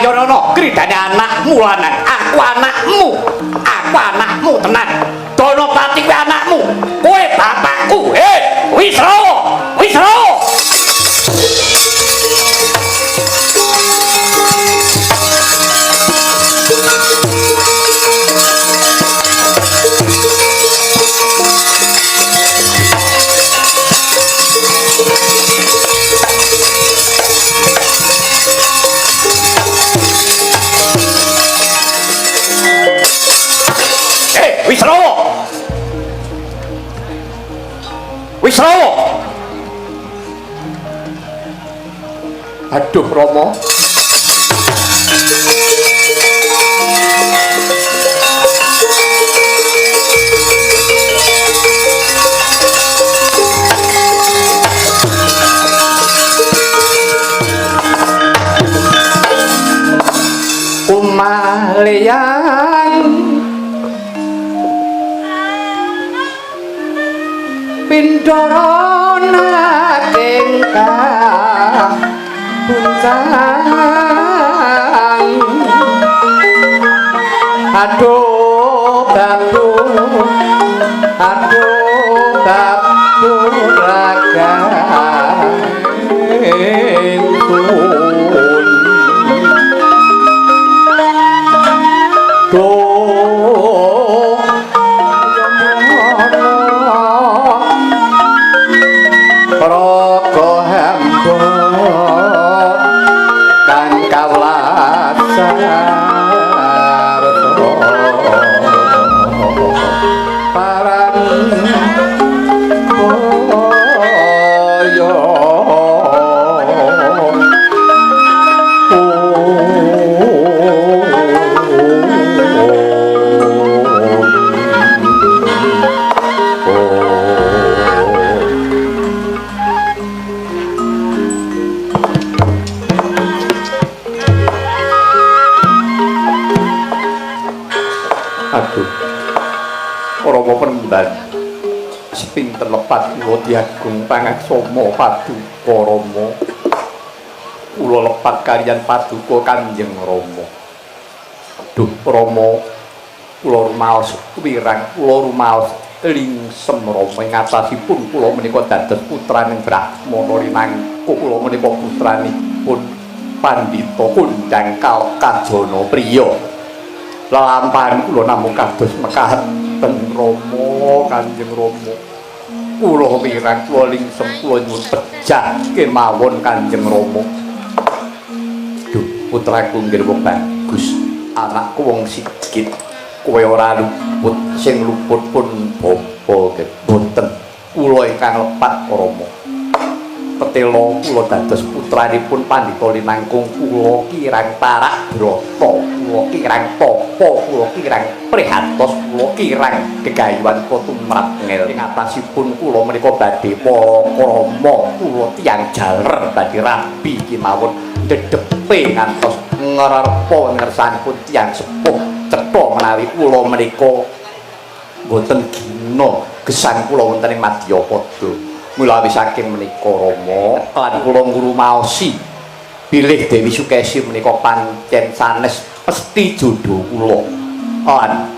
Payonono kridane anakmu lanang. Aku anakmu. Aku anakmu tenan. Donopati kuwi anakmu. Kowe bapakku. Hei, Wisrawa! Wisrawa! Hei, Wisrawa! Wisrawa! Aduh, Rama. Kumaleyang pindara naking kapuncang. Aduh babu, aduh babu raga ingsun. Duh raga hamba kang kawula sarta paran kaya. Aduh, Rama Peremban, sepinten lepat kula diagung pangaksama paduka Rama. Kula lepat kaliyan paduka Kanjeng Rama. Duh Rama, kula rumaos wirang, kula rumaos lingsem Rama ing atasipun kula menika dados putraning Brahmana linangkung kula menika putranipun pandhita kondhang kajana priya. Lelampahan kula namung kados mekaten Rama, Kanjeng Rama. Kula wirang, kula lingsem, kula nyuwun pejah kemawon Kanjeng Rama. Duh, putraku nggih wong bagus, anakku wong sigit. Kowe ora luput, sing luput pun bapa mboten. Kula ingkang lepat Rama. Petela kula dados putranipun pandhita linangkung, kula kirang tarak brata, kula kirang tapa, kula kirang prihatos, kula kirang gegayuhan tumrap ngel. Ing atasipun kula menika badhe palakrama, kula tiyang jaler badhe rabi kemawon dedepe ngantos ngrerpa ngersanipun tiyang sepuh cetha menawi kula menika mboten gina gesang kula wonten ing madyapada. Mulawi saking menika Rama lan kula ngrumaosi bilih Dewi Sukesi menika pancen sanes pesti jodho kula. Lan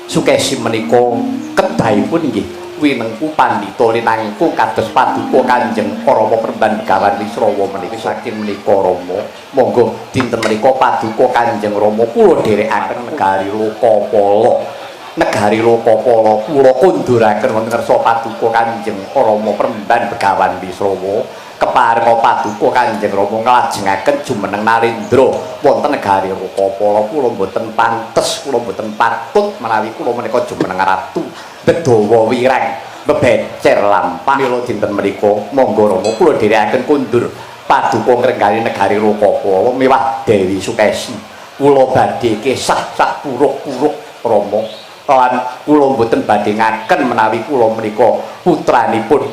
Sukesi menika kedahipun inggih winengku pandhita linangkung kados paduka Kanjeng Rama Peremban Begawan Wisrawa menika. Saking menika Rama, monggo dinten menika paduka Kanjeng Rama kula dherekaken negari Lokapala. Negari Lokapala kula kunduraken wonten ngarsa paduka Kanjeng Rama Peremban Begawan Wisrawa. Keparenga paduka Kanjeng Rama nglajengaken jumeneng Narendra wonten negari Lokapala. Kula mboten pantes, kula mboten patut menawi kula menika jumeneng ratu bedawa wirang bebecer lampah. Mila dinten menika monggo Rama kula dherekaken kundur paduka ngrenggani negari Lokapala miwah Dewi Sukesi. Kula badhe kesah sak puruk-puruk Rama. Lan kula mboten badhe ngaken menawi kula menika putranipun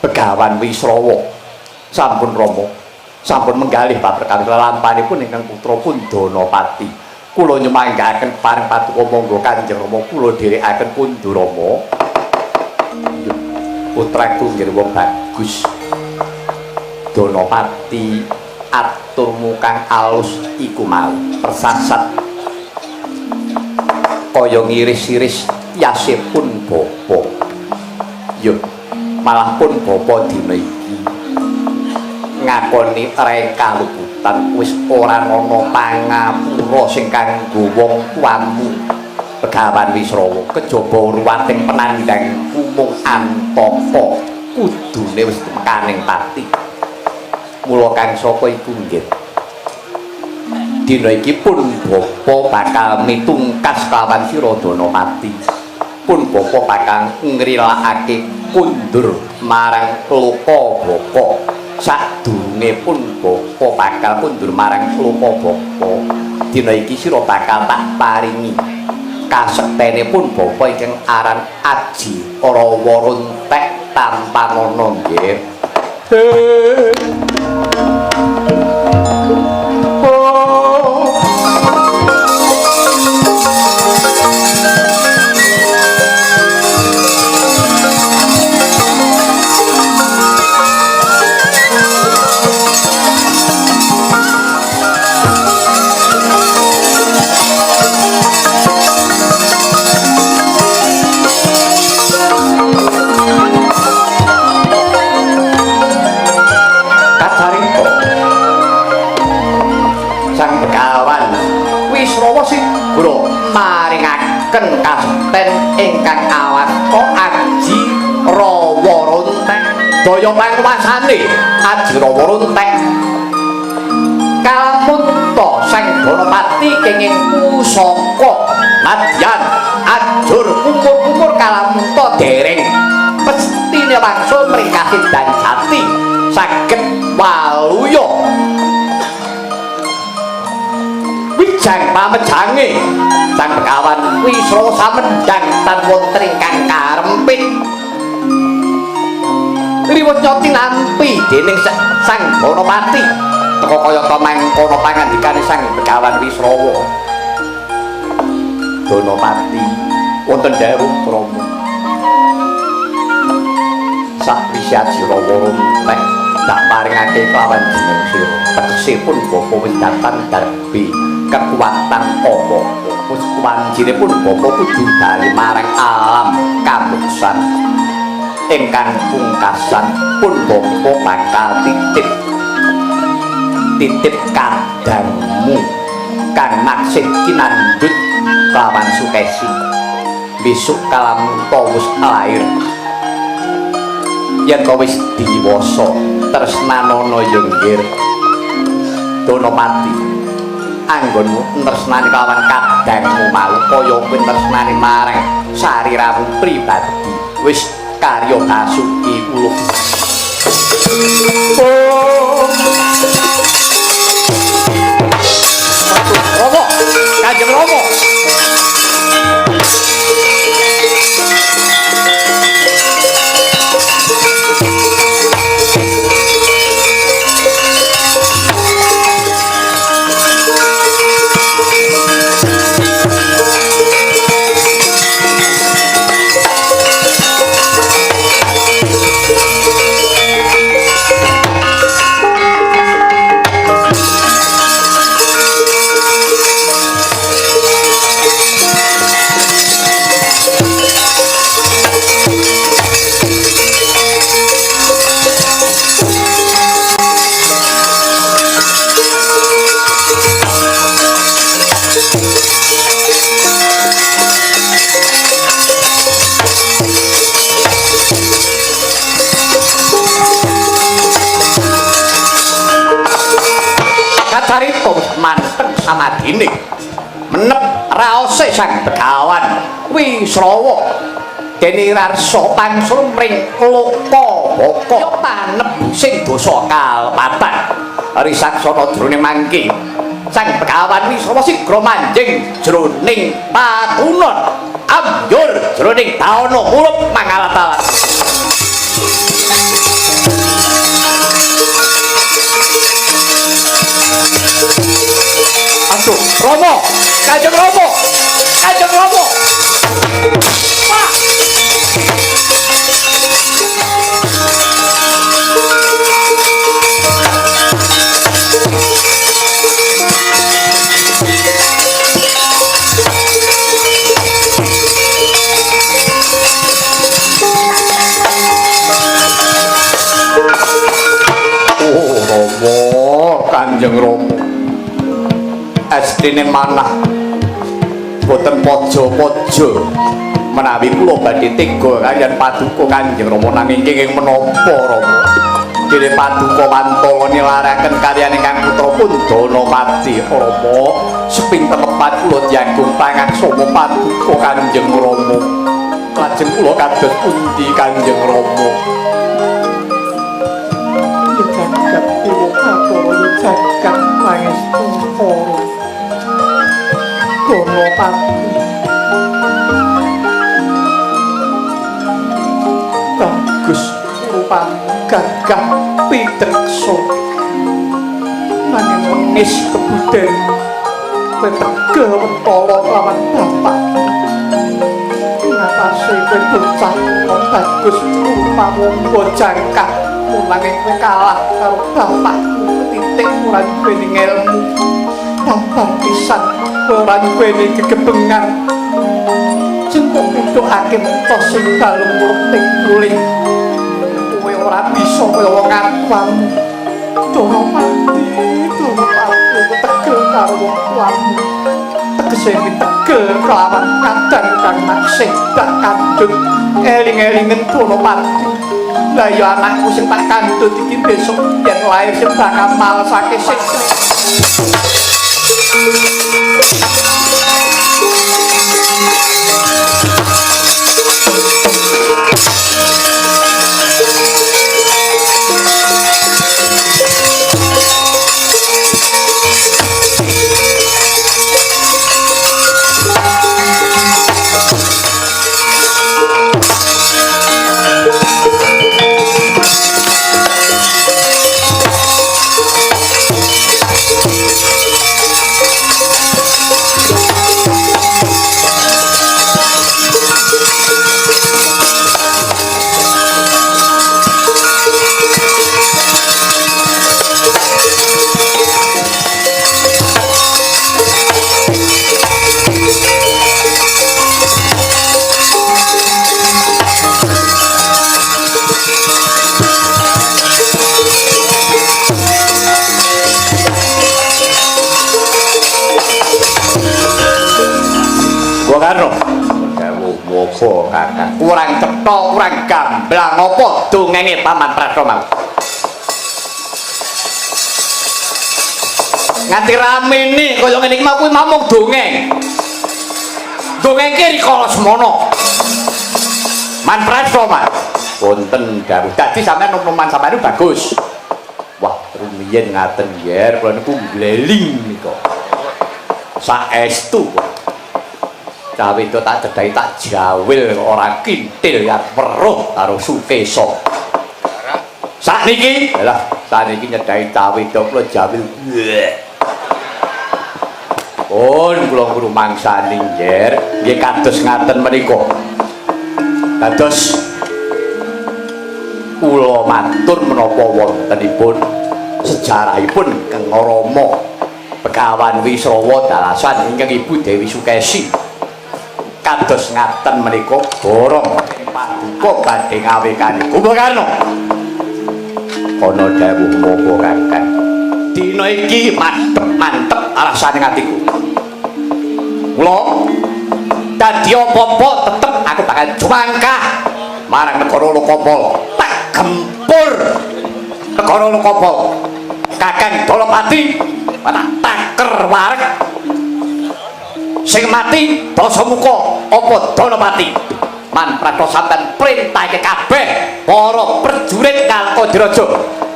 Begawan Wisrawa. Sampun Rama, sampun menggalih paperkawis lelampanipun ingkang putra pun Danapati. Kula nyumanggaaken paring paduka monggo Kanjeng Rama kula dherekaken kundur Rama. Putraku nggih wong bagus. Danapati Aturmu kang alus iku mau persasat kaya ngiris-iris yasipun bapa. Yo malah pun bapa dina iki ngakoni reng kaluputan wis ora ana pangapura sing kanggo wong tuamu Begawan Wisrawa kejaba ruwating penandang mung antaka kudune wis mekaning pati. Mula kang saka iku nggih dina iki pun bapa bakal mitungkas kelawan sira Danapati. Pun bapa bakal ngrilakake kundur marang loka bapa. Sadurunge pun bapa bakal kundur marang loka bapa, dina iki sira bakal tak paringi kasektene pun bapa ingkang aran Aji Rawa Runtek tampanana nggih. Maringaken kasekten ingkang awasta Aji Rawa Runtek. Daya panguwasane Aji Rawa Runtek kalamunta Sang Ganapati kenging pusaka nadyan ajur umur-umur kalamunta dereng pestine wangsul mring kasindan jati saged waluya wijang pamejange Sang Begawan Wisrawa samendhang tan wonten ingkang karempit riwut nyoti nampi dening Sang Ganapati teka kayata mangkono pangandikane Sang Begawan Wisrawa. Danapati wonten dawuh krama sakwise Aji Rawa Runtek tak paringake kelawan jeneng sira tegese pun bapa wis datan darbe kekuatan apa wis wanjine pun bapa kudu bali marang alam kamuksan ingkang pungkasan pun bapa bakal titip titip kadangmu kang maksih kinandhut kelawan sukesi besok kalamunta wis lair yen kowe wis diwasa tresnanana ya nggir Danapati anggonmu tresnani kelawan kadangmu mau kaya kowe tresnani marang sariramu pribadi wis karya Basuki uluh. Oh. Romo, Kanjeng Romo. Samadine menep raose Sang Begawan Wisrawa dene rarsa pangsul mring loka baka panebusing dosa kalpatan risaksana jroning mangke Sang Begawan Wisrawa sigra manjing jroning patunon ambyur jroning dawana mulup mangalat-alat. Aduh, Romo, Kanjeng Romo, Kanjeng Romo. Pak. Estine manah boten pojo-pojo menawi kula badhe tega kaliyan paduka Kanjeng Rama nanging kenging menapa Rama? Dene paduka wantala nilaraken kaliyan ingkang putra pun Danapati Rama. Sepinten lepat kula diagung pangaksama paduka Kanjeng Rama. Lajeng kula kados pundi Kanjeng Rama? Jagat kula kathara jagat pangestu para Danapati. Bagus rupamu gagah pideksa nanging mengis kebuden kowe tegel wetala lawan bapak. Ngatasé kowe bocah kok bagus rupamu jangkah nanging kowe kalah karo bapakmu ketitik ora duweni ngelmu. Babar pisan kowe ora duweni gegebengan. Jengkok kuthukake mento sing balung murting kulit. Kowe ora bisa kaya wong atuamu. Danapati, Danapati, tegel karo wong tuamu. Tegese kuwi tegel kelawan kadang kang maksih dak kandhut. Eling-elingen Danapati. Lah ya anakku sing tak kandhut iki besok yen lair sing bakal malesake sing. Kakang kurang cetha kurang gamblang apa dongenge Paman Prasna mau nganti ramene kaya ngene iki mau kuwi mamung dongeng. Dongeng ki rikala semono. Man Prasna Man wonten dawuh dadi sampean nom-noman sampean bagus. Wah rumiyin ngaten yer kula niku ngleling nika saestu. Cah wedok tak cedhaki tak jawil ora kintil ya weruh karo Sukesa. Sakniki, lha sakniki nyedhaki cah wedok kula jawil. Pun kula ngrumangsani nggih, nggih kados ngaten menika. Kados kula matur menapa wontenipun sejarahipun Kang Rama Begawan Wisrawa dalasan ingkang Ibu Dewi Sukesi. Kados ngaten menika borong paduka badhe ngawekani Kumbakarna. Ana dawuh napa Kakang? Dina iki mantep mantep alasane atiku. Mula dadi apa-apa tetep aku bakal jumangkah marang negara Lokapala. Tak gempur negara Lokapala. Kakang Dalapati tak taker wareg. Sing mati Dasamuka apa Danapati? Man Prasna sampean printahke kabeh para prajurit Kalakadiraja.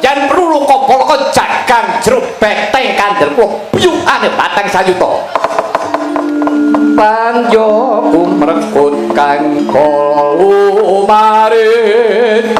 Yen perlu Lokapala jagang jero beteng kandel kula biyukane batang sayuta. Panjo kumrekut kang kala lumarit.